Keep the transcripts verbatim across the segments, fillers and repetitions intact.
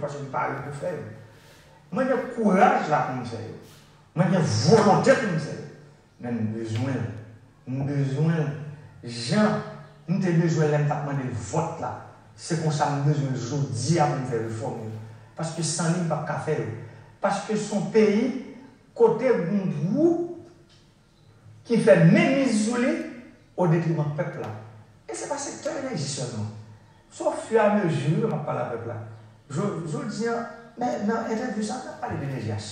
paske m pare pou fè yo. Mwen gen kouraj la pou m fè yo. Mwen gen volonte pou m fè yo. Men m bezwen l. M bezwen l. Jan m te bezwen l lè m t ap mande l vòt la, se konsa m bezwen l jodi a pou m fè refòm yo. Paske san li, m p ap ka fè yo. Paske se yon peyi kote gen gwoup ki fè menmiz sou li o detriman pèp la. E se pa sektè enèji sèlman. Se ofiramezi m ap pale a pèp la. Jo-, jodi a, men nan entèvyou sa, n ap pale de N J H.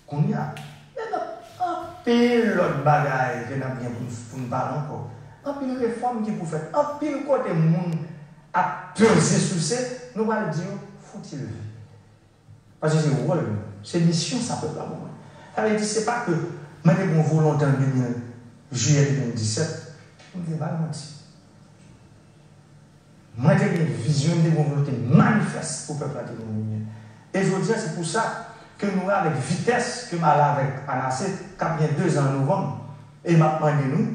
Kounye a, men nan anpil lòt bagay ke n ap gen pou n, pou n pale ankò. Anpil refòm ki pou fèt. Anpil kote moun ap peze souse, nou pral di yo, fouti leve. Paske se wòl nou. Se misyon sa pèp la ban mwen. Sa vle di, se pa ke mwen te gen yon volonte an de mil, jiyè de mil disèt, m te ba l manti. Mwen te gen vizyon, m te gen yon volonte manifès pou pèp la te gen yon limyè. E jodi a, se pou sa ke nou wè avèk vitès ke m ale avèk Anase, k ap gen de zan an novanm, e m ap mande nou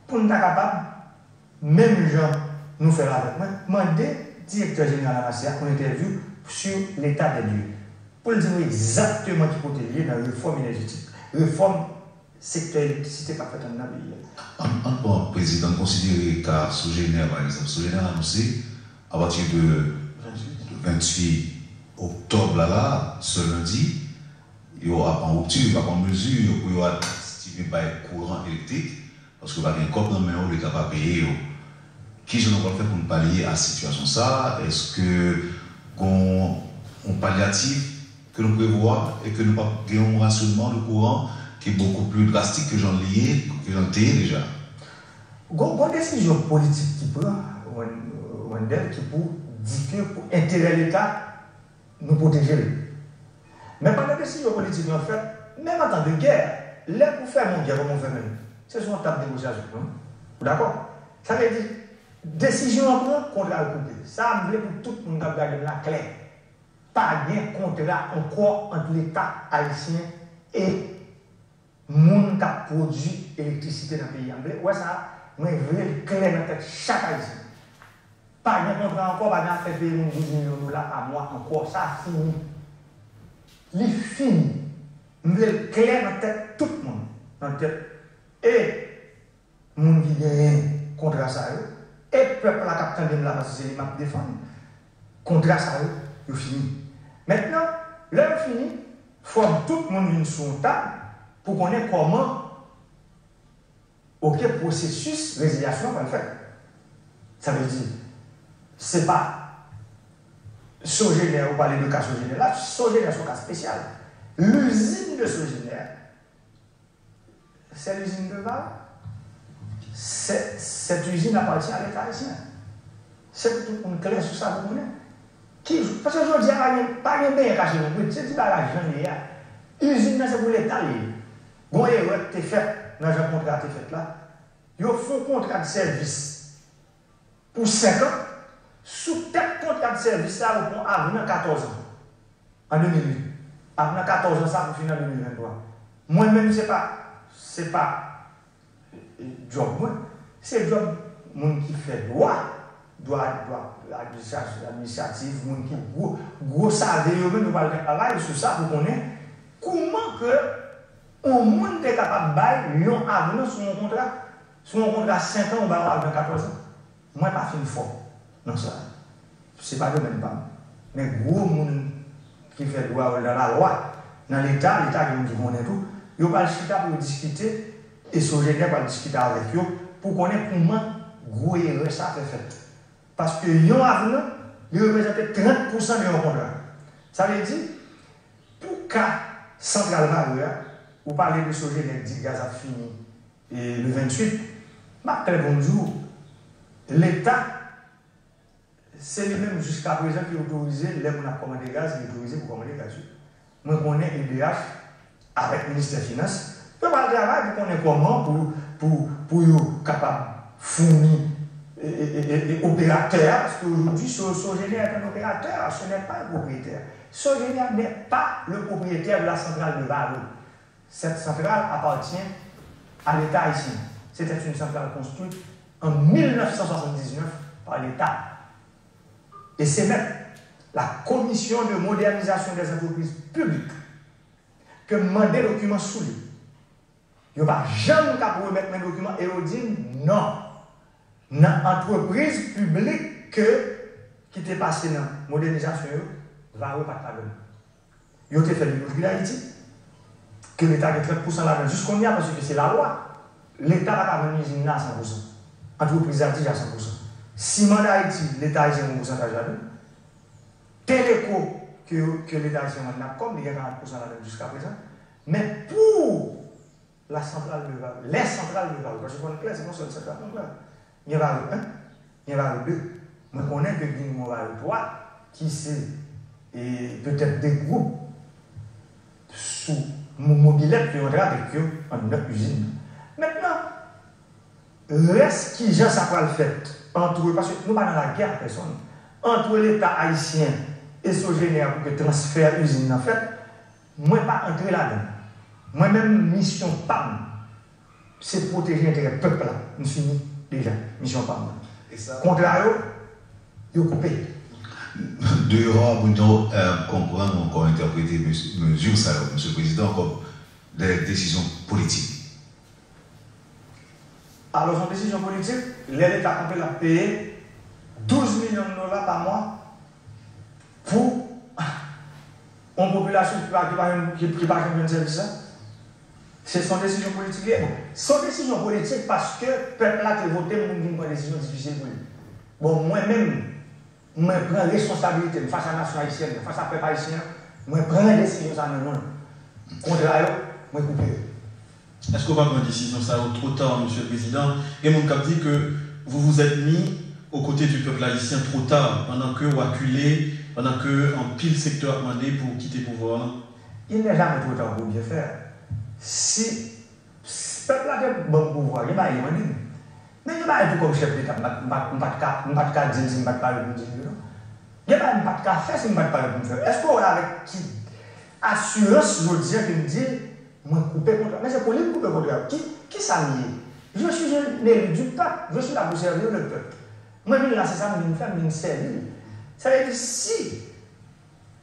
pou n ta kapab menm jan nou fè l avèk mwen, mande direktè jeneral Anase a yon entèvyou sur l'état des lieux, pou l di nou egzakteman ki kote l ye nan refòm enèjetik, refòm sektè elektrisite k ap fèt anndan peyi a. An, an pran prezidan, konsidere ka Sogener, pa egzanp. Sogener anonse, apati de venntuit oktòb la, la, se lendi, yo ap an ripti, yo ap an mezi pou yo al estimé bay kouran elektrik, paske yo pa gen kòb nan men yo, Leta pa peye yo. Kijan nou pral fè pou n palye a sitiyasyon sa a? Èske gen yon palyatif ke nou prevwa e ke nou p ap gen yon rasyonman de kouran ki bokou pli drastik ke jan l ye, ke jan l te ye deja? Gon, gon desizyon politik ki pran, Wen-, Wendell, ki pou di ke pou enterè Leta, nou pwoteje l. Men pandan desizyon politik lan fèt, menm an tan de gè, lè pou fèmen yon gè, kòman w fèmen l? Se sou yon tab negosyasyon, non? Ou dakò? Sa vle di, desizyon an pran, kontra yo koupe. Sa a m vle pou tout moun k ap gade m la klè. Pa gen kontra ankò ant Leta ayisyen e moun k ap pwodui elektrisite nan peyi a. M vle, ou wè sa, mwen vle l klè nan tèt chak ayisyen. Pa gen kontra ankò, pa gen afè peye moun douz milyon dola pa mwa ankò. Sa fini. Li fini. M vle l klè nan tèt tout moun. Nan tèt e moun ki genyen kontra sa yo, e pèp la k ap tande m la, paske se li m ap defann, kontra sa yo, yo fini. Mentnan, lè yo fini, fò tout moun vin sou yon tab pou konnen kòman, oke, pwosesis rezilyasyon an pral fèt. Sa vle di, se pa Sogener, ou pale de ka Sogener la, Sogener se yon ka espesyal. L'usine de Sogener, c'est l'usine de Valo. Cette, cette usine appartient à l'État haïtien. Se pou tout moun klè sou sa pou konnen. Ki, paske jodi a, pa gen, pa gen benyen kache non plis. Se di bagay jan l ye a. Izin nan se pou Leta l ye. Gon erè k te fèt nan jan kontra a te fèt la. Yo fè yon kontra de sèvis pou senk an. Sou tèt kontra de sèvis sa, yo pran avenant katòz an. An de mil uit. Avenant katòz an sa pou fini an de mil venntwa. Mwen menm, se pa, se pa djòb mwen. Se djòb moun ki fè dwa, dwa, dwa administratif, moun ki gwo, gwo save yo menm, yo pral travay sou sa pou konnen kouman ke yon moun te kapab bay yon avenant sou yon kontra, sou yon kontra senk an, ou ba yon avenant katòz an. Mwen pa fin fò nan sa. Se pa domèn pa m. Men gwo moun ki fè dwa yo nan lalwa, nan Leta, Leta gen moun ki konnen tou, yo pral chita pou yo diskite, e Sogener pral diskite avèk yo pou konnen kouman gwo erè sa fè fèt. Paske yon avenant, li reprezante trant pousan de yon kontra. Sa vle di, pou ka santral Varreux a, ou pale de Sogener k di gaz ap fini e le venntuit, m ap klè pou m di w, Leta, se li menm jiskaprezan ki otorize, lè moun ap kòmande gaz, li otorize pou kòmande gaz, wi. Mwen konnen E D H, avèk Ministè Finans, yo pral travay pou konnen kòman pou, pou, pou yo kapab founi e, e, e, e, e operatè a, paske aujourd'hui, So-, Sogener est un opérateur, ce n'est pas un propriétaire. Sogener n'est pas le propriétaire de la centrale de Varreux. Cette centrale appartient à l'État haïtien. C'était une centrale construite en mille neuf cent soixante-dix-neuf par l'État. E se mèt La Commission de Modernisation des Entreprises Publiques, ke m mande dokiman sou li. Yo pa janm k ap remèt mwen dokiman e yo di m non. Nan antrepriz piblik ke, ki te pase nan modènizasyon yo, Varreux pa t ladan l. Yo te fè li lotri Dayiti, ke Leta gen trant pousan ladan l jis kounye a, paske se lalwa. Leta pa ka vann izin nan a san pousan. Antrepriz la deja san pousan. Siman Dayiti, Leta ayisyen gen yon pousantaj ladan l. Teleko, ke, ke Leta ayisyen vann Natcom, li gen karant pousan ladan l jiskaprezan. Men pou La centrale de Varreux, les centrales de Varreux, paske fò n klè, se pa yon sèl santral non, frè. Gen Varreux en, gen Varreux de. Mwen konnen ke gen yon Varreux twa ki se, e, petèt de gwoup sou mo-, mobilèt ke yo antre avèk yo anndan izin nan. Mentnan, rès kijan sa pral fèt antre, paske nou pa nan lagè ak pèsonn, antre Leta ayisyen e Sogener pou ke transfè izin nan fèt, mwen pa antre ladan l. Mwen menm, misyon pa m, se pwoteje enterè pèp la. M fini deja misyon pa m nan. E sa kontra yo, yo koupe. Deyò a, pou nou, euh, konprann ou ankò entèprete mezi sa yo, Mesye Prezidan, kòm de desizyon politik. Alò, se yon desizyon politik, lè Leta kanpe, l ap peye douz milyon dola pa mwa pou yon popilasyon ki pa, ki pa, ki, ki pa janm jwenn sèvis la. Se, se yon desizyon politik li ye. Bon, se yon desizyon politik paske pèp la te vote m pou m vin pran desizyon difisil pou li. Bon, mwen menm, mwen pran responsabilite m fas a nasyon ayisyèn nan, fas a pèp ayisyen an, mwen pran desizyon sa nan non l. Kontra yo, mwen koupe yo. Èske w pa pran desizyon sa yo twò ta, Mesye Prezidan? Gen moun k ap di ke vous vous êtes mis aux côtés du peuple haïtien trop tard, pandan ke w akile, pandan ke anpil sektè ap mande pou w kite pouvwa a. Il n'est jamais trop tard pour bien faire. Si, si pèp la te ban m pouvwa, gen bagay li mande m. Men gen bagay tou kòm chèf Leta, m pa t, m pa t, m pa t ka, m pa t ka di l si m pa t pare pou m di l yo non. Gen bagay m pa t ka fè si m pa t pare pou m fè yo. Èske w wè avèk ki asirans jodi a ke m di l, mwen koupe kontra? Men se pou li m koupe kontra. Ki, ki sa m ye? Je suis un élu du peuple. Je suis là pour servir le peuple. Mwen vin la, se sa m vin fè, m vin sèvi l. Sa vle di, si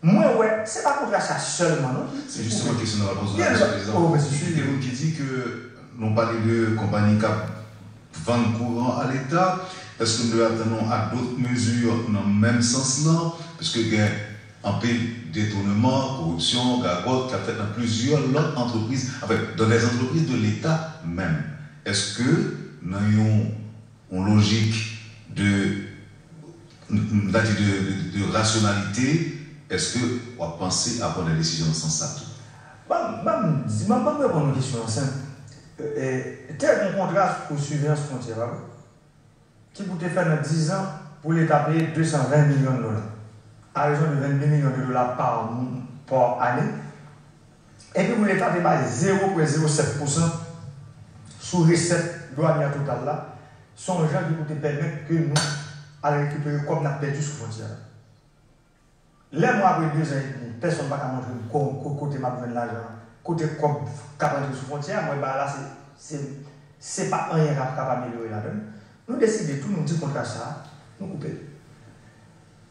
mwen wè, se pa kontra sa sèlman, non. Se jisteman kesyon nan repons la, Mesye Prezidan. Gen lòt. Gen moun ki di ke nou pale de konpayi k ap vann kouran a Leta. Èske nou dwe atann nou a dòt mezi nan menm sans lan? Piske gen anpil detouneman, koripsyon, gagòt k ap fèt nan plizyè lòt antrepriz, anfen, dans des entreprises de l'État menm. Èske nan yon yon lojik de, m ta di de, de, de rasyonalite, èske w ap panse a pran de desizyon nan sans sa tou? Ban m, ban m di, ban m, ban m reponn yon kesyon senp. E, e, te gen yon kontra pou siveyans fwontyè, pa vre? Ki pou te fè nan diz an pou Leta peye de san ven milyon dola, a rezon de vennde milyon de dola pa, pa ane. Epi pou Leta te bay zewo pwen zewo sèt pousan sou resèt dwanyè total la, se yon jan ki pou te pèmèt ke nou al rekipere kòb n ap pèdi sou fwontyè a. Lè mwen apre dezan edmi, pèsonn pa ka montre m ko-, ko-, kote m ap jwenn lajan an, kote kòb k ap antre sou fwontyè a, mwen ba la se, se, se pa anyen k ap, k ap amelyore ladan l. Nou deside tou, nou di kontra sa a, nou koupe l.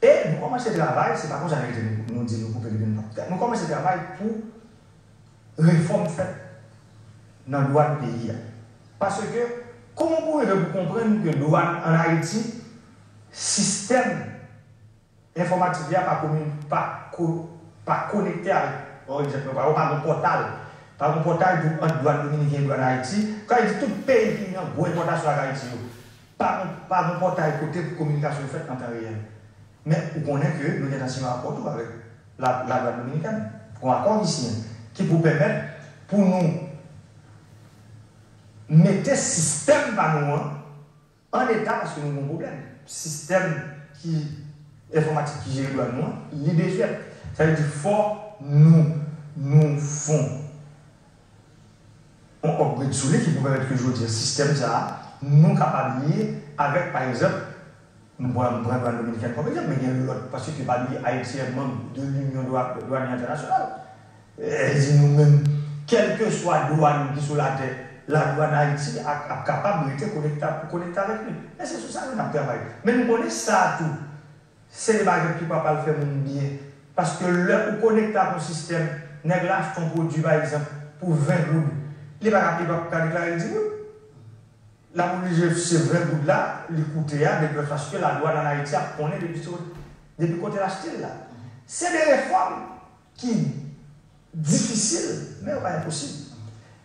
E nou kòmanse travay, se pa konsa nou rete nou, nou di nou koupe l epi nou p ap fè. Nou kòmanse travay pou refòm fèt nan dwàn peyi a. Paske, kòman pou rive pou konprann ke dwàn ann Ayiti, sistèm enfòmatik li a pa komi-, pa ko-, pa konekte avèk, pa egzanp, pa, pa gen pòtal. Pa gen pòtal pou, ant dwàn dominiken e dwàn Ayiti. Sa vle di tout peyi ki nan gwo enpòtasyon ak Ayiti yo. Pa gen, pa gen pòtay kote pou kominikasyon fèt an tan reyèl. Men ou konnen ke nou gentan siyen yon akò tou avèk la, ladwàn dominikèn. Yon akò ki siyen, ki pou pèmèt pou nou mete sistèm pa nou an an eta paske nou gen yon pwoblèm. Sistèm ki enfòmatik ki jere dwàn nou an, li dezèt. Sa vle di fò nou, nou fon yon upgrade sou li ki pou pèmèt ke jodi a sistèm sa a, nou kapab ye avèk, pa egzanp, m pran, m pran dwàn dominikèn kòm egzanp, men gen lòt, paske pa bliye Ayiti se manm de l'Union Dwa-, Douanière Internationale. E di nou menm, kèlkeswa dwàn ki sou latè, ladwàn Ayiti ap, ap kapab rete konekte, konekte avèk li. Men se sou sa nou n ap travay. Men nou konnen sa a tou, Se de bagay ki pa pral fè moun byen. Paske lè ou konekte ak yon sistèm, nèg la achte yon pwodui, pa egzanp, pou ven goud, li pa ka, li pa ka deklare l di goud. L ap oblije se ven goud la li koute a, depi paske ladwàn ann Ayiti ap konnen depi, depi kote l achte l la. Se de refòm ki difisil, men yo pa enposib.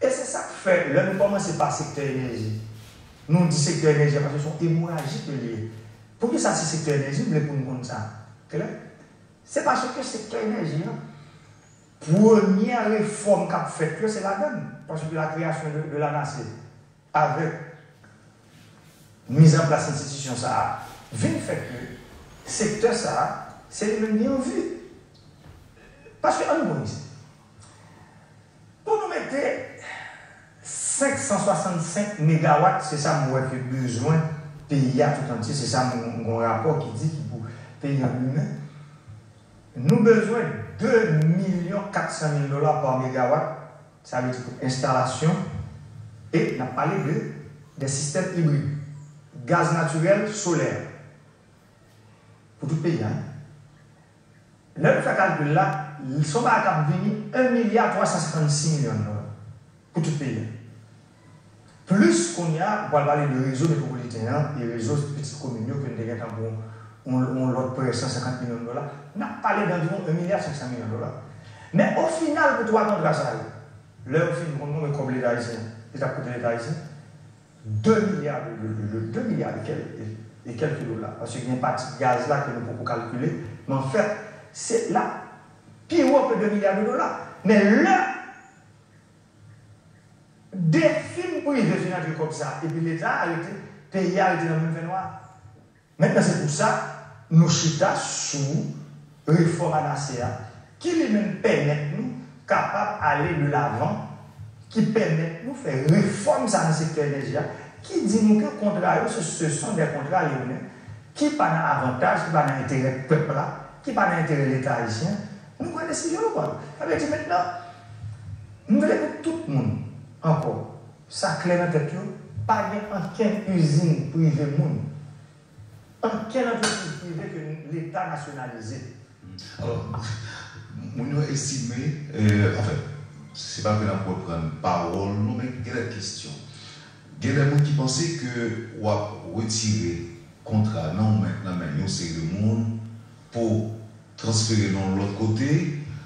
E se sa k fè, lè nou kòmanse pa sektè enèji, nou di sektè enèji a paske se yon emoraji ke li ye. Poukisa se sektè enèji, m vle pou n konn sa klè? Se paske sektè enèji an, premyè refòm k ap fèt yo, se ladan l, paske la création de, de l'ANASE, avèk mizanplas enstitisyon sa a, vin fè ke sektè sa a, se li menm li an vi. Paske ann pran isit. Pou nou mete senk san swasannsenk megawat, se sa m wè ke bezwen peyi a tout antye, se sa m gen yon rapò ki di ki pou peyi an limen. Nou bezwen de milyon kat san mil dola pa megawat, sa vle di pou enstalasyon, e n ap pale de, de sistèm ibrid, gaz natirèl, solè, pou tout peyi a. Lè nou fè kalkil la, se yon bagay k ap vini yon milya twa san senkannsis milyon dola pou tout peyi a. Plis kounye a, ou pral pale de rezo metwopoliten an e rezo pitit komin yo ke n te gentan pran yon, yon, yon lòt prè san senkant milyon dola. N ap pale danviwon yon milya senk san milyon dola. Men o final, pou twa kontra sa yo, lè yo fin konn konbyen kòb Leta ayisyen, li t ap koute Leta ayisyen, de milya de, de, de, de, de milya e kèl, e, e kèlke dola. Paske gen pati gaz la ke nou poko kalkile, men anfèt, se la pi wo ke de milya de dola. Men lè de fim prive fin antre kòb sa, epi Leta a rete, peyi a rete nan menm fènwa. Mentnan, se pou sa nou chita sou refòm ANASE a, ki li menm pèmèt nou kapab ale de lavan, ki pèmèt nou fè refòm sa nan sektè enèji a, ki di nou ke kontra yo, se, ce sont des contrats léonins, ki pa nan avantaj, ki pa nan enterè pèp la, ki pa nan enterè Leta ayisyen. Nou pran desizyon nou pran. Sa vle di mentnan, m vle pou tout moun, ankò, sa klè nan tèt yo, pa gen ankenn izin prive moun, ankenn antrepriz prive ke Leta nasyonalize. Alò, moun yo estime, euh, anfen, se pa ke n ap reprann pawòl nou, men gen de kesyon. Gen de moun ki panse ke w ap retire kontra nan men, nan men yon seri de moun pou transfere nan yon lòt kote,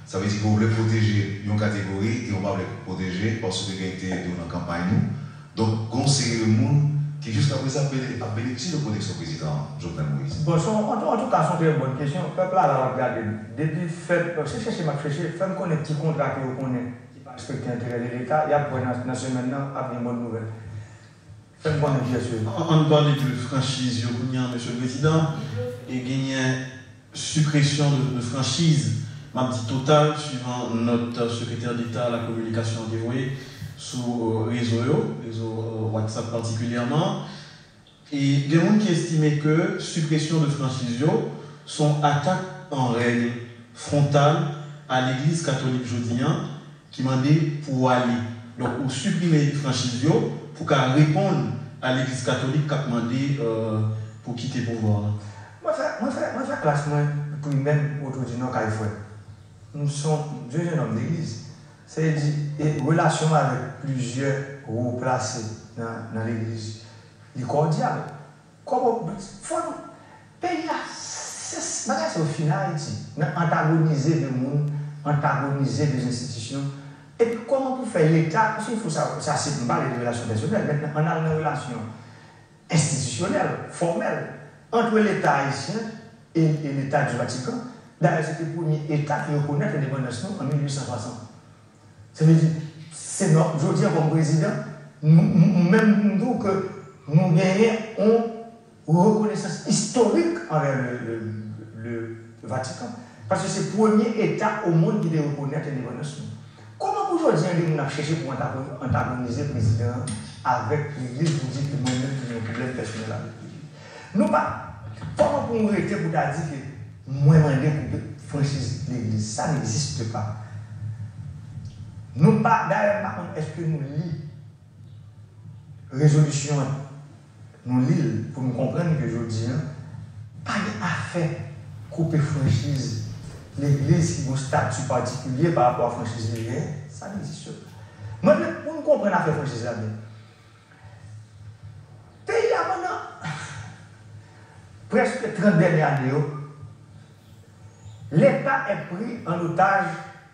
sa vle di ke w vle pwoteje yon kategori e w pa vle pwoteje paske gen enterè ke w nan kanpay nou. Donk, gen yon seri de moun ki jiskaprezan ap bene-, ap benefisye de pwoteksyon prezidan Jovenel Moïse. Bon, se yon, an, antouka, se yon trè bòn kesyon. Pèp la la, l ap gade l. Depi fè, se chèche m ap chèche, fè m konnen ki kontra ke yo konnen ki pa respekte enterè de Leta, y ap wè nan, nan semèn nan, ap gen bòn nouvèl. Fè m konnen kiyès yo ye. Ann pale de franchiz yo kounye a, Mesye Prezidan, e genyen sipresyon de, de franchiz, m ap di total, suivan nòt Sekretè Deta a la Kominikasyon an te voye sou, euh, rezo yo, rezo, euh, WhatsApp patikilyèman. E gen moun ki estime ke sipresyon de franchiz yo se yon atak an règ fwontal a Legliz Katolik jodi a, ki mande pou w ale. Donk, ou siprime franchiz yo pou ka reponn a Legliz Katolik k ap mande, euh, pou kite pouvwa a. Mwen fè, mwen fè, mwen fè klas mwen primè m Woto di Nò kay frè. M se yon, m se yon jennonm legliz. Se di, e relasyon m avèk plizyè wo plase nan, nan legliz, li kòdyal. Kòman, fò nou, peyi a, se, bagay sa yo fin Ayiti, nan antagonize de moun, antagonize de enstitisyon. Epi kòman pou fè Leta, paske fò sa, sa se, m pale de relasyon pèsonèl, mentnan, ann al nan relasyon enstitisyonèl, fòmèl, ant Leta ayisyen e, e Leta di Vatikan. Dayè, se te premye Eta ki rekonèt endepandans nou an mil uit san swasant. Sa vle di, se nò-, jodi a kòm prezidan, nou, nou, menm nou di w ke nou genyen yon rekonesans istorik anvè le, le, le Vatikan. Paske se premye Eta o mond ki te rekonèt endepandans nou. Kòman pou jodi a, de moun ap chèche pou antago-, antagonize prezidan an avèk legliz pou di ke mwen menm ki gen yon pwoblèm pèsonèl avèk legliz? Nou pa, kòman pou nou rete pou ta di ke mwen mande koupe franchiz legliz? Ça n'existe pas. Nou pa, dayè, m pa konn èske nou li rezolisyon an, nou li l pou nou konprann ke jodi a, pa gen afè koupe franchiz legliz ki gen yon stati patikilye pa rapò a franchiz li genyen, sa n egziste pa. Mwen vle pou n konprann afè franchiz la byen. Peyi a pandan prèske trant dènye ane yo, Leta est pris en otage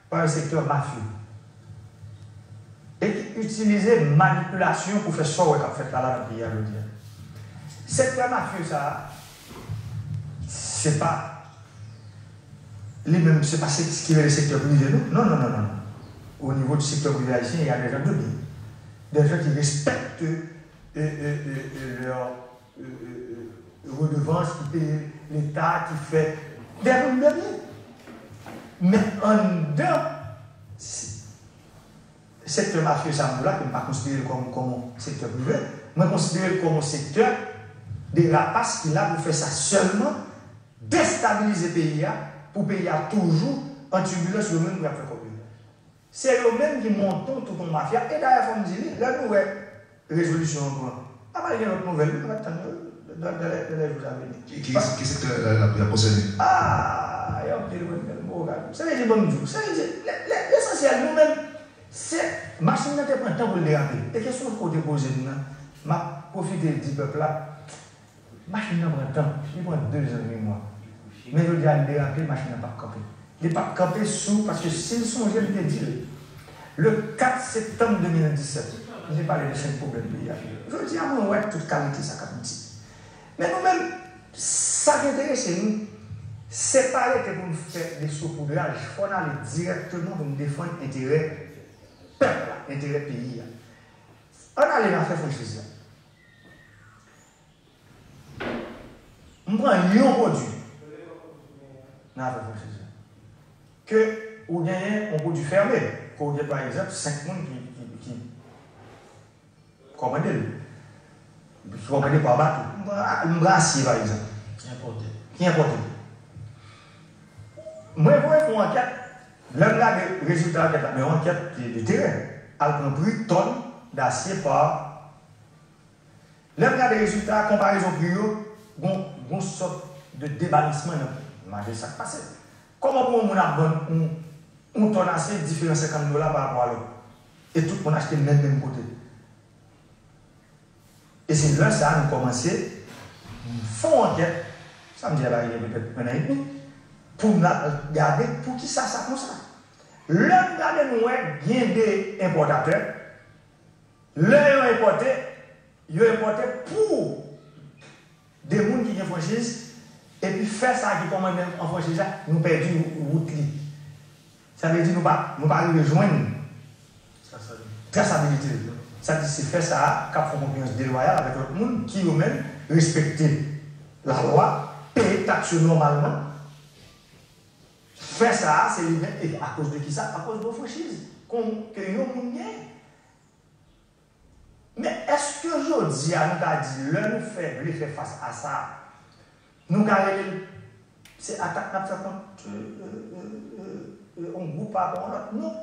par un secteur mafieux e ki itilize manipilasyon pou fè sa w wè k ap fèt la la nan peyi a jodi a. Sektè mafye sa a, se pa li menm, se pa se ki rele sektè prive, non. Non, non, non, non, non. Au niveau du secteur privé haïtien, il y a des gens de bien. Des gens qui respectent euh, euh, euh, euh, leur euh, euh, euh, redevance, ki peye Leta, ki fè de moun de byen. Men anndan s- sektè mafye sa m di w la, ke m pa konsidere l kòm, kòm yon sektè prive, mwen konsidere l kòm yon sektè de rapas ki la pou fè sa sèlman, destabilize peyi a, pou peyi a toujou an tibilans, yo menm pou y ap fè kòb yo. Se yo menm ki monte tout yon mafya. E dayè, fò m di li, lè nou wè rezolisyon an pran, pa pral gen lòt nouvèl, wi, nou va tann yo dans, dans les, dans les jours à venir. Ki, ki, ki sektè la, la, la konsène? Ah, y a anpil mwen menm mo ka. Sa vle di, ban m di w, sa vle di, lè, lè, lesansyèl, nou menm, se, machin nan te pran tan pou l derape. E kesyon w te poze m nan, m ap pwofite di pèp la, machin nan pran tan, li pran dezan, uit mwa. Men jodi a, l derape, machin nan p ap kanpe. Li p ap kanpe sou, paske si l sonje, m te di l, le kat septanm de mil disèt, m te pale de senk pwoblèm peyi a. Jodi a, mwen wè tout kalite sa k ap di. Men nou menm, sa k enterese nou, se pa rete pou n fè desopoudraj, fò n ale dirèkteman pou n defann enterè pèp la, enterè peyi a. Ann ale nan afè franchiz la. M pran yon pwodui nan afè franchiz la. Ke ou genyen yon pwodui fèmen, ke ou gen, pa egzanp, senk moun ki, ki, ki kòmande l, ki kòmande pa bato. M pran, m pran asye, pa egzanp. Ki enpòte. Ki enpòte. Mwen voye fè yon ankèt, lè m gade rezilta ankèt la, men yon ankèt de, de teren, al pran pri tòn dasye pa Lè m gade rezilta a, konparezon pri yo, gon, gon sòt de debalansman nan pri. M mande sa k pase. Kòman pou yon moun ap vann yon, yon tòn asye diferan senkant dola pa rapò a lòt? E tout moun achte menm, menm kote. E se lè sa a nou kòmanse fè yon ankèt, sa m di a la gen petèt yon an edmi, pou n al gade poukisa sa konsa. Lè n gade nou wè gen de enpòtatè, lè yo enpòte, yo enpòte pou de moun ki gen franchiz, epi fè sa a ki kòmande an franchiz la, nou pèdi wout li. Sa vle di nou pa, nou pa rive jwenn trasabilite. Sa di se fè sa a k ap fè yon konkiwans delwayal avèk lòt moun ki yo menm respekte lalwa, peye taks yo nòmalman. Fè sa a, se li menm, e akoz de kisa? Akoz de yon franchiz kon, ke yon moun genyen. Men èske jodi a nou ka di lè nou fè, vle fè fas a sa, nou ka rele l, se atak n ap fè kont, euh, euh, euh, euh, euh, yon gwoup pa rapò a yon lòt? Non.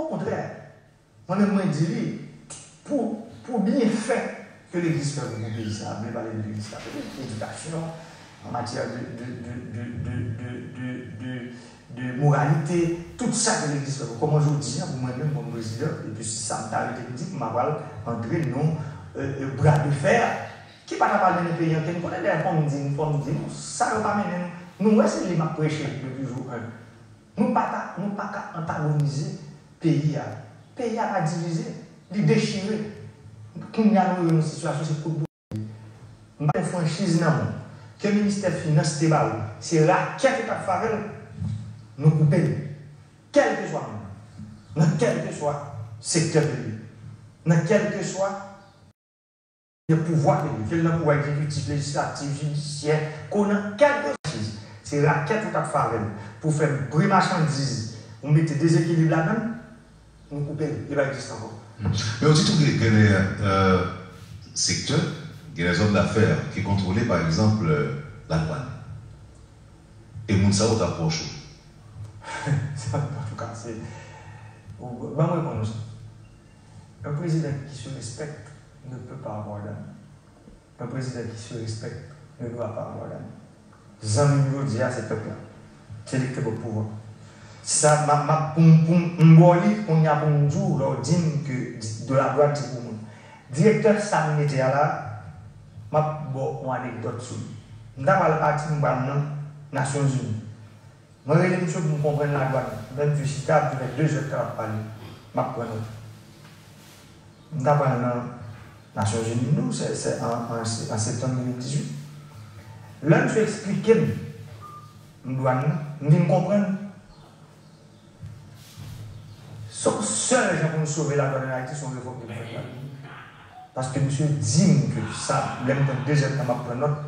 Okontrè, mwen menm mwen di li, pou, pou byenfè ke legliz fè pou, pou peyi sa, m vle pale de legliz katolik, edikasyon, an matyè de, de, de de moralite, tout sa ke legliz fè. Kòman jodi a, pou mwen menm, kòm prezidan, epi si sa m ta rete m di, m a pral antre nan, euh, euh, bra de fè ki pa ta pral mennen peyi an kenn kote. Dayè, fò m di, fò m di nou, sa yo pa mennen nou. Nou wè se li m ap preche depi jou en. Nou pa ta, nou pa ka antagonize peyi a. Peyi a pa divize, li dechire. Kounye a nou rive nan sitiyasyon se kout M pa gen franchiz nan men w. Ke ministè finans te ba ou, se rakèt ou t ap fè avè l, nou koupe l. Kèlkeswa moun nan, nan kèlkeswa sektè ke l ye, nan kèlkeswa pouvwa ke l ye, ke l nan pouvwa egzekitif, lejislatif, jidisyè, ke w nan kèlkeswa franchiz, se rakèt ou t ap fè avè l pou fè m pre machandiz, ou mete dezekilib ladan l, nou koupe l, li pa egziste ankò. Men yo di tou gen, gen de, euh, sektè, gen de zòm dafè ki kontwole, pa egzanp, euh, ladwàn. E moun sa yo ta pwòch ou. Antouka, se, ban mwen reponn ou sa. Un président qui se respecte ne peut pas avoir d'amis. Un président qui se respecte ne doit pas avoir d'amis. Zanmi m jodi a se pèp la. Se li ki te ba w pouvwa. Si sa, m ap, m ap, pou m, pou m, m ba w li, kounye a pou m di w, lè w di m ke di, de la douane se pou moun. Direktè sa m mete a la, m ap ba w yon anekdòt sou li. M ta pral pati, m pral nan Nasyonzini. Mwen rele misye pou m konprann ladwàn. Lè misye chita, misye fè de zè tan ap pale. M ap pran nòt. M ta pral nan Nasyonzini, non, se, se an, an, an septanm de mil dizuit. Lè misye eksplike m, m dwàn nan, m vin konprann. Se yon sèl jan pou nou sove ladwàn ann Ayiti, se yon refòm ki pou fèt la. Paske misye di m ke sa, lè m pran de zè tan m ap pran nòt,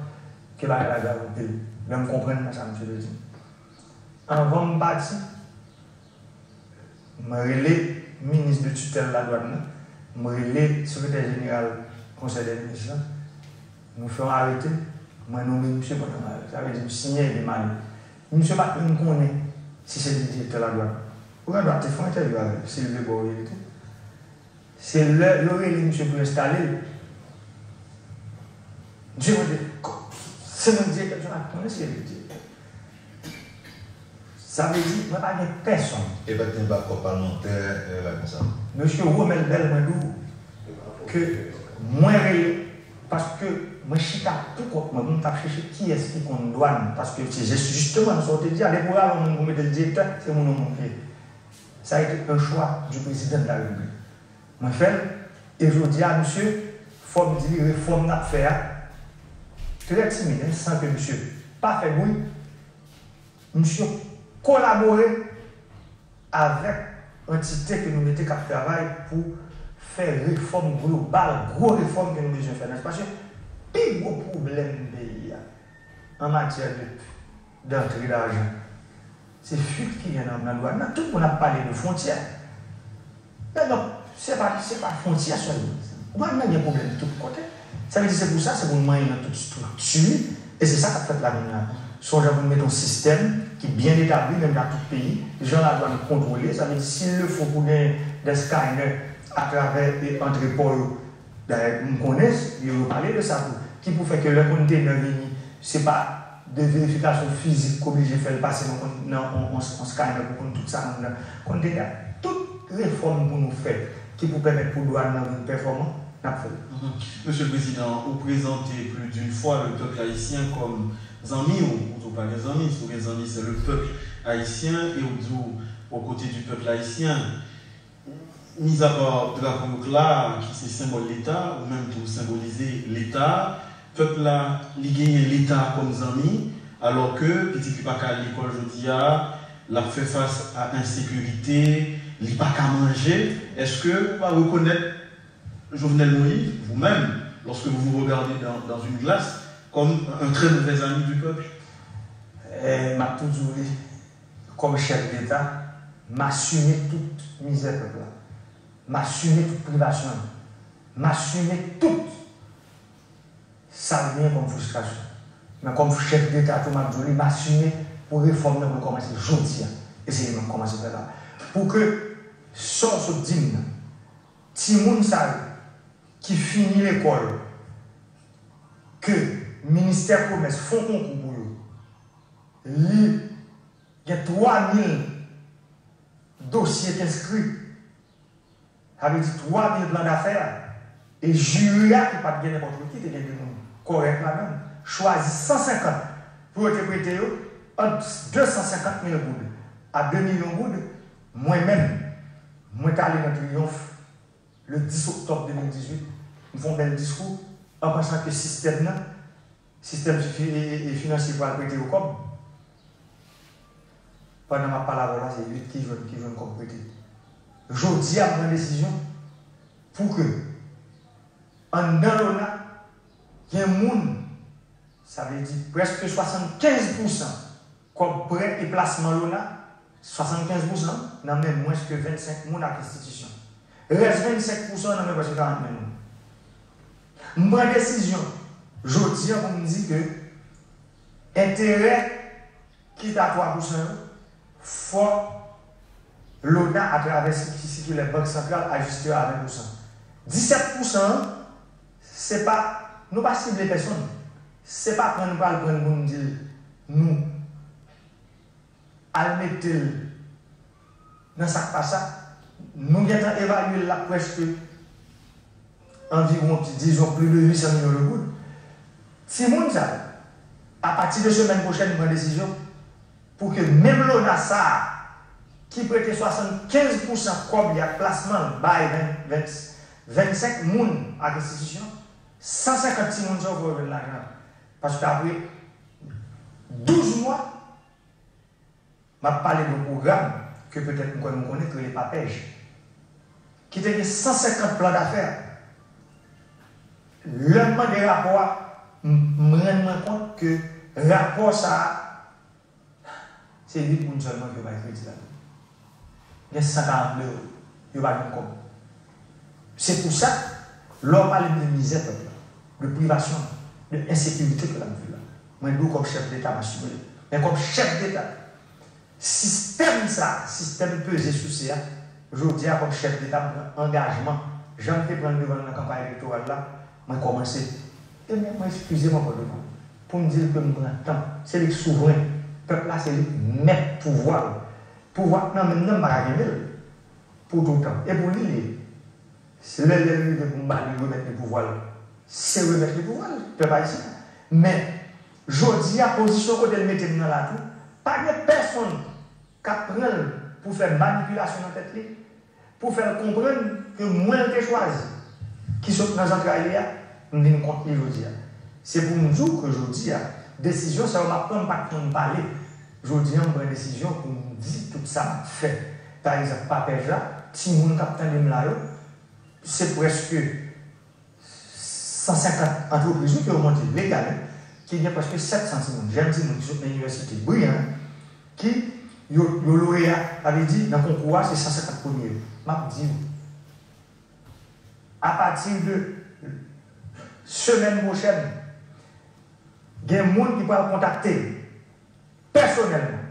ke bagay la grav anpil. Lè m konprann nan sa misye vle di m. Anvan m pati, mwen rele minis de titèl ladwàn nan, mwen rele sekretè jeneral konsèy dè minis lan, nou fè yon arete, mwen nonmen misye pandan m ale. Sa vle di m siyen epi m ale. Misye pa t menm konnen si se li direktè ladwàn. Ou gen dwa te fè yon entèvyou avè l, si l vle ba w verite. Se lè yo rele misye pou yo enstale l. Misye mande, "Ko-, se mwen direktè?" Misye pa t konnen si se li direktè. Sa vle di, mwen pa gen pèsonn. E pa t gen bakòp palmantè, e bagay konsa. Mesye Romel Bell, mwen di w ke mwen rele, paske mwen chita pou kont mwen, pou m t ap chèche kiyès ki konn dwàn, paske se jis-, jisteman sa w te di a, depi w rale yon moun pou mete l direktè, se moun yon moun li ye. Sa a été un choix du président de la République. Mwen fè l, e jodi a, misye, fò m di li, refòm n ap fè a, trè timid, en, san ke misye pa fè bri, misye kolabore avèk antite ke nou mete k ap travay pou fè refòm global, gwo refòm ke nou bezwen fè nan, paske pi gwo pwoblèm peyi a, an matyè de, de antre lajan, se fuit ki gen nan, nan dwàn nan. Tout moun ap pale de fwontyè. Men non, se pa, se pa fwontyè sèlman. Dwàn nan gen pwoblèm tout kote. Sa vle di se pou sa, se pou n manyen nan tout estrikti. E se sa k ap fèt la menm la. Se yon jan pou n mete yon sistèm ki byen etabli, menm nan tout peyi. Jan ladwàn kontwole, sa vle di, s'il le faut pou gen de scanner atravè, e, antre pò yo, dayè, m konnen yo, yo pale de sa tou. Ki pou fè ke lè kontenè vini, se pa de verifikasyon fizik k oblije fè l pase nan, nan on, on, on scanner pou konn tout sa anndan kontenè a. Tout refòm pou nou fè ki pou pèmèt pou dwàn nan vin pèfòman, n ap fè l. Mhm. Monsieur le Président, ou prezante plus d'une fois le peuple haïtien comme zanmi w, ou di w pa gen zanmi, si w gen zanmi, c'est le peuple haïtien, e ou di w aux côtés du peuple haïtien. Mizapa drapo yo k la, ki se senbòl Leta, ou menm tou senbolize Leta, pèp la, li genyen Leta kòm zanmi, alò ke pitit li pa ka al lekòl jodi a, l ap fè fas a ensekirite, li pa ka manje. Èske ou pa rekonèt Jovenel Moïse, vous-même, lorsque vous vous regardez dans, dans une glace, comme un très mauvais ami du peuple? Eh, m ap toujou di w, kòm chèf Leta, m asime tout mizè pèp la. M asime tout privasyon l. M asime tout sa l genyen kòm fristrasyon. Men kòm chèf Deta tou, m ap di w li, m asime pou refòm nan pou l kòmanse jodi a. E se li m ap kòmanse fè la. Pou ke sa w sot di m nan, timoun sa yo ki fini lekòl, ke Ministè Komès fè yon konkou pou yo, li gen twa mil dosye k enskri. Sa vle di twa mil plan dafè, e jiri a ki pa t gen nenpòt ki, te gen de moun kòrèk ladan l, chwazi san senkant pou yo te prete yo ant de san senkant mil goud a de milyon goud. Mwen menm, mwen t ale nan Triyonf le dis oktòb de mil dizuit, m fè yon bèl diskou an pansan ke sistèm nan, sistèm fi-, e, e, e finansye pral prete yo kòb. Pandan m ap pale avè w la, se uit ki jwenn, ki jwenn kòb prete. Jodi a, m pran desizyon pou ke anndan lona, gen moun, sa vle di prèske swasannkenz pousan kòb prè e plasman lona, swasannkenz pousan nan men mwens ke vennsenk moun ak enstitisyon. Rès vennsenk pousan nan men prèske karant mil moun. M pran desizyon jodi a pou m di ke enterè ki ta twa pousan yo, fò lona atravè si-, sikilè Bank Santral ajiste yo a ven pousan. Disèt pousan an, se pa, nou pa sible pèsonn. Se pa pran nou pral pran l pou n di l nou al mete l nan sa k pa sa, nou gentan evalye l la prèske anviwon, dizon, plis de uit san milyon de goud. Timoun sa yo, apati de semèn pwochèn, nou pran desizyon pou ke menm Lona sa a, ki prete swasannkenz pousan kòb li ak plasman l bay ven, ven, vennsenk moun ak enstitisyon, san senkant timoun sa yo fò yo jwenn lajan. Paske apre douz mwa, m ap pale de yon pwogram ke petèt m kwè nou konnen, ki rele PAPEJ, ki te gen san senkant plan dafè. Lè m mande rapò a, m, m rann mwen kont ke rapò sa a, se uit moun sèlman ki yo bay kredi ladan. Gen san karannde yo, yo pa jwenn kòb. Se pou sa, lè w pale m de mizè pèp la, de privasyon, de ensekirite ke l ap viv la, mwen di w kòm chèf deta m asime l. Men kòm chèf deta, sistèm sa, sistèm peze souse a, jodi a kòm chèf deta m pran angajman, jan m te pran l devan l nan kanpay elektoral la, mwen kòmanse. E mwen, mwen eskize m ankò devan l pou m di l ke m pran tan. Se li k souvren. Pèp la se li k mèt pouvwa l. Pouvwa k nan men m nan, m pa ka kenbe l pou toutan. E pou li l ye. Se lè, lè l rive pou m ba li, remèt li pouvwa l, se remèt li pouvwa l, pèp ayisyen. Men, jodi a, pozisyon kote l mete m nan la tou, pa gen pèsonn k ap pran l pou fè manipilasyon nan tèt li, pou fè l konprann ke mwen l te chwazi, ki sot nan zantray li a, m vin kont li jodi a. Se pou m di w ke jodi a, desizyon sa yo m ap pran, m pa t konn pale. Jodi a, m pran desizyon pou m di tout sa m ap fè. Pa egzanp, PAPEJ la, timoun k ap tande m la yo, se prèske san senkant antrepriz, wi, ke yo monte legal, wi, ki gen prèske sèt san timoun, jèn timoun ki sot nan inivèsite, briyan, wi, ki yo, yo loreya, sa vle di, nan konkou a, se san senkant premye yo. M ap di w, apati de semèn pwochèn, gen moun ki pral kontakte pèsonèlman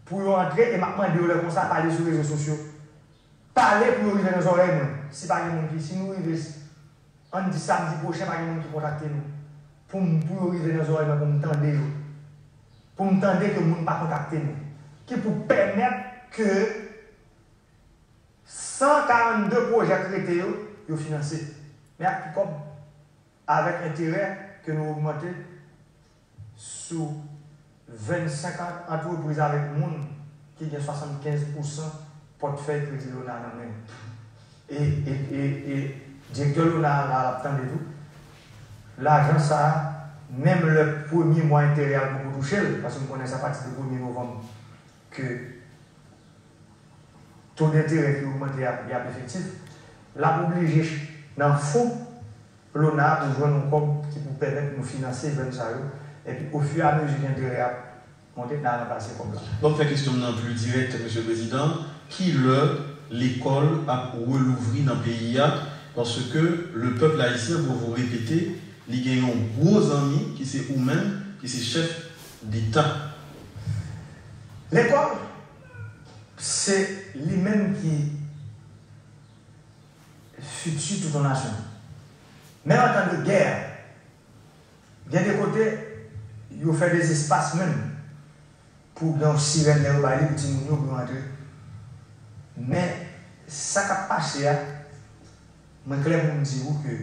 pou yo antre, e m ap mande yo lè konsa pale sou rezo sosyo. Pale pou yo rive nan zòrèy mwen. Si pa gen moun ki, si nou rive, ann di samdi pwochen, pa gen moun ki kontakte nou pou m, pou yo rive nan zòrèy mwen, pou m tande yo, pou m tande ke moun pa kontakte nou, ki pou pèmèt ke san karannde pwojè k rete yo, yo finanse. Men ak ki kòb? Avèk enterè ke nou ogmante sou vennsenk an-, antrepriz avèk moun ki gen swasannkenz pousan pòtfèy kredi Lona nan men. E, e, e, e direktè Lona a la, l ap tande tou. Lajan sa a, menm lè premye mwa enterè a poko touche l, paske m konnen se apati de premye novanm ke to denterè ki ogmante a, li ap efektif, l ap oblije ch-, nan fon Lona a pou jwenn yon kòb ki pou pèmèt nou finanse jèn sa yo, epi ofiramezi ke enterè a ap monte, n a ranplase kòb la. Bon, m fè kesyon m nan pli dirèk, Mesye Prezidan. Kilè lekòl ap relouvri nan peyi a? Paske le pèp ayisyen, pou vou repete, li gen yon gwo zanmi ki se ou menm, ki se chèf deta. Lekòl, se li menm ki fiti tout yon nasyon. Menm an tan de gè, gen de kote, yo fè dezespas menm pou gen yon sirèn lè yo bay li pou timoun yo pou yo antre. Men, sa k ap pase a, mwen klè pou m di w ke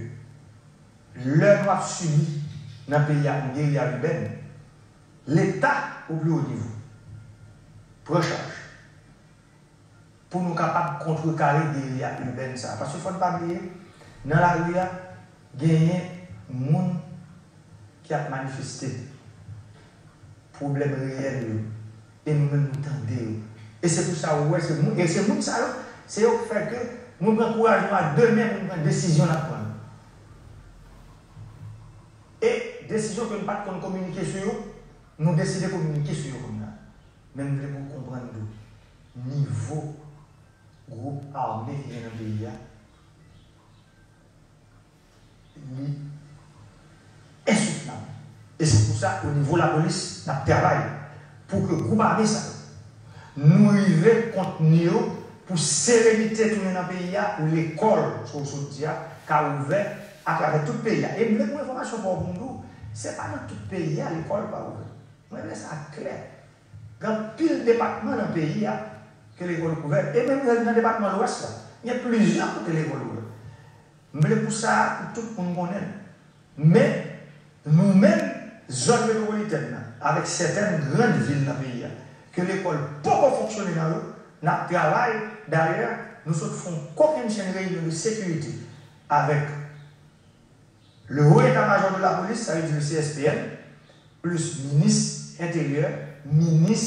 lè nou ap sibi nan peyi a yon geriya ibèn, Leta, o pli wo nivo, pran chaj pou nou kapab kontrekare geriya ibèn sa a. Paske fò n pa bliye, nan lari a, genyen moun ki ap manifeste pwoblèm reyèl yo, e nou menm nou tande yo. E se pou sa ou wè, se moun, e se moun sa yo, se yo k fè ke nou pran kouraj nou a de men pou nou pran desizyon n ap pran. E desizyon ke nou pa t konn kominike sou yo, nou deside kominike sou yo kounye a. Men m vle pou w konprann tou, nivo gwoup ame ki gen nan peyi a, li ensoutnab. E se pou sa, o nivo lapolis, n ap travay pou ke gwoup ame sa yo, nou rive kontni yo pou serenite tounen nan peyi a, lekòl, sa w sot di a, ka ouvè atravè tout peyi a. E m vle pou enfòmasyon pa w pou m di w, se pa nan tout peyi a lekòl pa ouvè. Mwen vle sa klè. Gen anpil depatman nan peyi a ke lekòl ouvè, e menm nan depatman Lwès la, gen plizyè kote lekòl ouvè. M vle pou sa pou tout moun konnen l. Men, nou menm, zòn metwopolitèn nan, avèk sètèn grann vil nan peyi a, ke lekòl poko fonksyone nan yo, n ap travay. Dayè, nou sot fè yon kokennchenn reyinyon de sekirite avèk le Haut État-Major de la Police, sa vle di le C S P N, plis minis enteryè, minis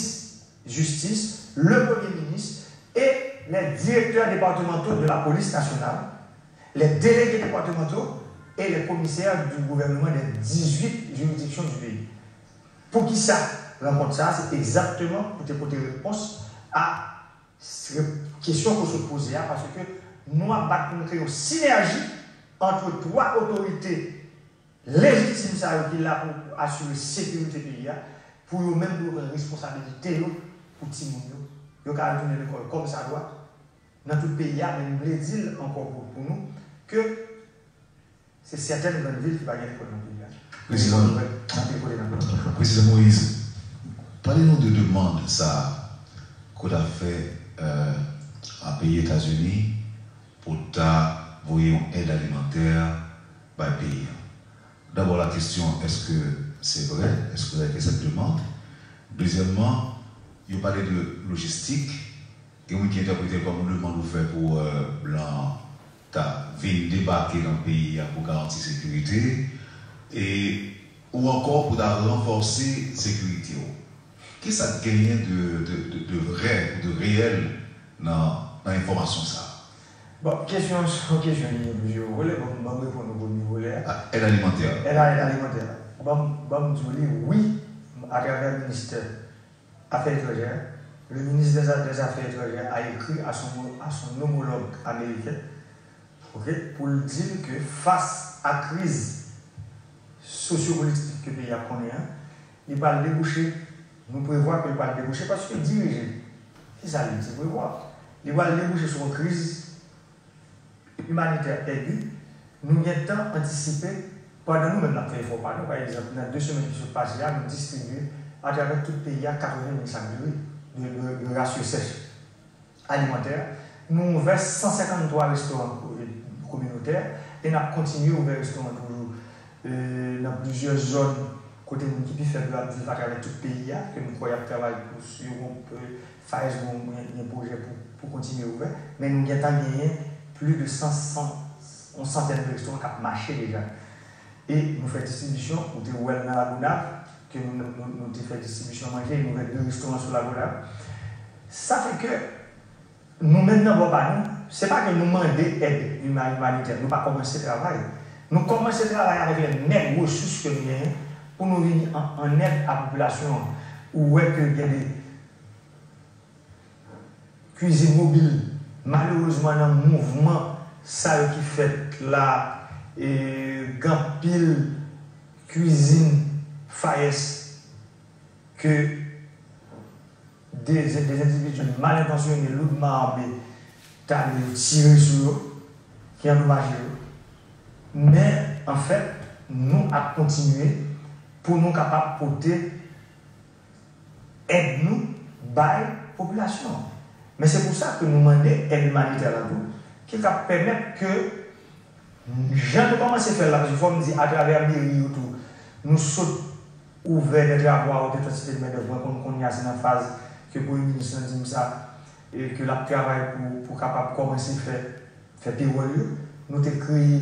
jistis, le premye minis et les directeurs départementaux de la police nationale, les délégués départementaux et les commissaires du gouvernement des dix-huit juridictions du pays. Poukisa rankont sa a? Se egzakteman pou te pote repons a kesyon ke w sot poze a, paske nou ap bat pou nou kreye yon sinèji ant twa otorite lejitim sa yo ki la pou asire sekirite peyi a, pou yo menm pou yo pran responsabilite yo pou timoun yo. Yo ka retounen lekòl kòmsadwa nan tout peyi a, men m vle di l ankò pou, pou nou ke se sètèn grann vil ki pa gen lekòl nan peyi a. Gen lekòl ouvè anpil kote nan peyi a. Prezidan Moïse, pale nou de demann sa ke w ta fè euh, a peyi Etazini pou ta voye yon èd alimantè bay peyi a. Dabò, la kesyon, èske se vrè? Èske w ta fè sèt demann? Dezyèmman, yo pale de lojistik. Gen moun ki entèprete l kòm yon demann ou fè pou euh, blan ta vin debake nan peyi a pou garanti sekirite, e ou ankò pou ta ranfòse sekirite w. Kisa k genyen de, de, de, de vrè ou de reyèl nan, nan enfòmasyon sa a? Bon, kesyon an se yon kesyon ki gen plizyè volè. Bon, ban m reponn ou premye volè a. Ah, èd alimantè. Èd, èd alimantè. Ban m, ban m di w li, wi, atravè ministè Afè etranjè, le ministre des, des Affaires étrangères a écrit à son, à son homologue américain, ok, pou l di l ke fas a kriz sosyopolitik ke peyi a konnen an, li pral debouche, nou prevwa ke li pral debouche, paske dirije, se sa li te prevwa, li pral debouche sou yon kriz imanitè egi, nou gentan antisipe pandan nou menm n ap fè efò pa nou. Pa egzanp, nan de semèn ki sot pase a, nou distribye atravè tout peyi a katreven mil sak diri de, de, de rasyon sèch alimantè. Nou ouvè san senkanntwa restoran ko-, kominotè e n ap kontinye ouvè restoran toujou, e, nan plizyè zòn kote moun ki pi fèb yo ap viv atravè tout peyi a, ke nou kwè y ap travay pou, si yo gon, e, Fayès gon, gen, gen pwojè pou, pou kontinye ouvè, men nou gentan genyen plis de san, san, yon santèn de restoran k ap mache deja. E nou fè distribisyon, ou te wè l nan Lagonav, ke nou, nou, nou, nou te fè distribisyon manje, nou ouvè de restoran sou Lagonav. Sa fè ke nou menm nan bò pa nou, se pa ke nou mande èd ima-, imanitè, nou pa kòmanse travay. Nou kòmanse travay avèk lè nèg resous ke nou genyen pou nou vini an, an èd a popilasyon an. Ou wè ke gen de kwizin mobil, malerezman nan mouvman sa yo ki fèt la, e, gen anpil kwizin Fayès ke de, de endividi mal entansyone, loudman ame, t ale yo tire sou yo, ki andomaje yo. Men, anfèt, nou ap kontinye pou nou kapab pote èd nou bay popilasyon an. Men se pou sa ke nou mande èd imanitè la tou, ki ka pèmèt ke, jan nou kòmanse fè l la, paske fò m di, atravè meri yo tou, nou sot ouvè dè travo a wotè kantite de mendèv. Mwen konn kounye a se nan faz ke premye minis lan di m sa, e ke l ap travay pou, pou kapab kòmanse fè, fè pewòl yo. Nou te kreye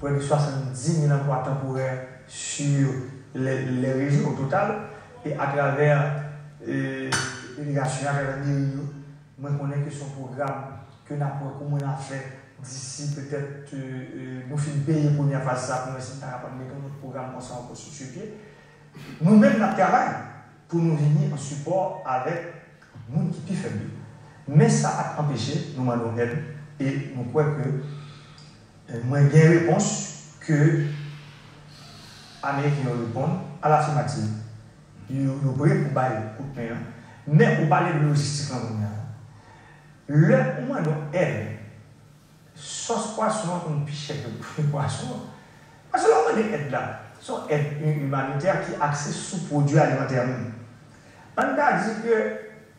prè de swasanndis mil anplwa tanporè sur les, les régions au total, e atravè, e, delegasyon an, atravè meri yo, mwen konnen ke se yon pwogram ke n ap wè kòman n a fè disi petèt, e, e, nou fin peye premyè faz sa pou n wè si n ta kapab mete yon lòt pwogram konsa ankò sou, sou pye. Nou menm, n ap travay pou nou vini an sipò avèk moun ki pi fèb yo. Men sa pa t anpeche nou mande yon èd e nou kwè ke, e, mwen gen repons ke Ameriken yo reponn alafimativ. Yo, yo pre pou bay kout men an. Men ou pale de lojistik lan kounye a. Lè ou mande yon èd, sòs pwason an konn pi chè ke pri pwason an. Paske lè w mande èd la, se yon èd i-, imanitè ki akse sou pwodui alimantè menm. Ann ka di ke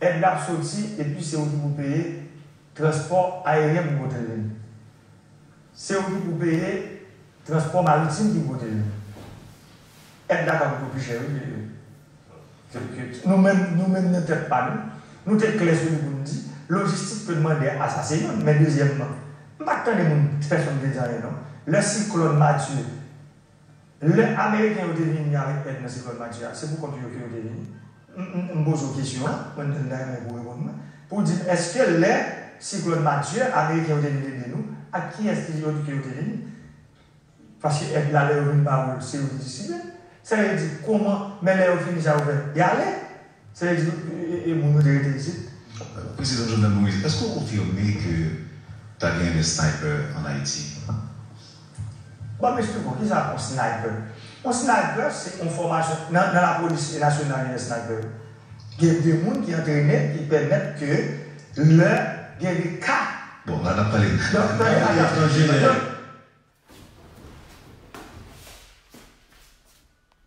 èd la ap soti epi se ou ki pou peye transpò ayeryen pou pote l vini. Se ou ki pou peye transpò maritim ki pou pote l vini. Èd la ka koute w pi chè, wi. Nou menm, nou menm nan tèt pa nou, nou te klè sou li pou n di, lojistik ke n mande a, sa se youn, men dezyèmman, m pa t tande moun, pèsonn te di anyen non. Lè siklòn Matye, lè Ameriken yo te vini avèk èd nan siklòn Matye a, se pou kont yo ke yo te vini. M poze w kesyon an, mwen ta renmen pou w reponn mwen, pou w di m èske lè siklòn Matye, Ameriken yo te vin ede nou, ak kiyès ki yo ke yo te vini? Paske èd la lè yo vin ba yo l, se yo ki distribye l. Sa vle di kòman, men lè yo fini sa yo fè, y ale. Sa vle di e, e, e moun yo te rete isit. Prezidan Jovenel Moïse, èske w konfime ke ta gen yon sniper ann Ayiti? Bon, m esplike w, kisa yon sniper? Yon sniper, se yon fòmasyon, nan, nan lapolis nasyonal, gen sniper. Gen de moun ki antrene, ki pèmèt ke lè gen de ka. Bon, la n ap pale. Donk, tande, atann, donk,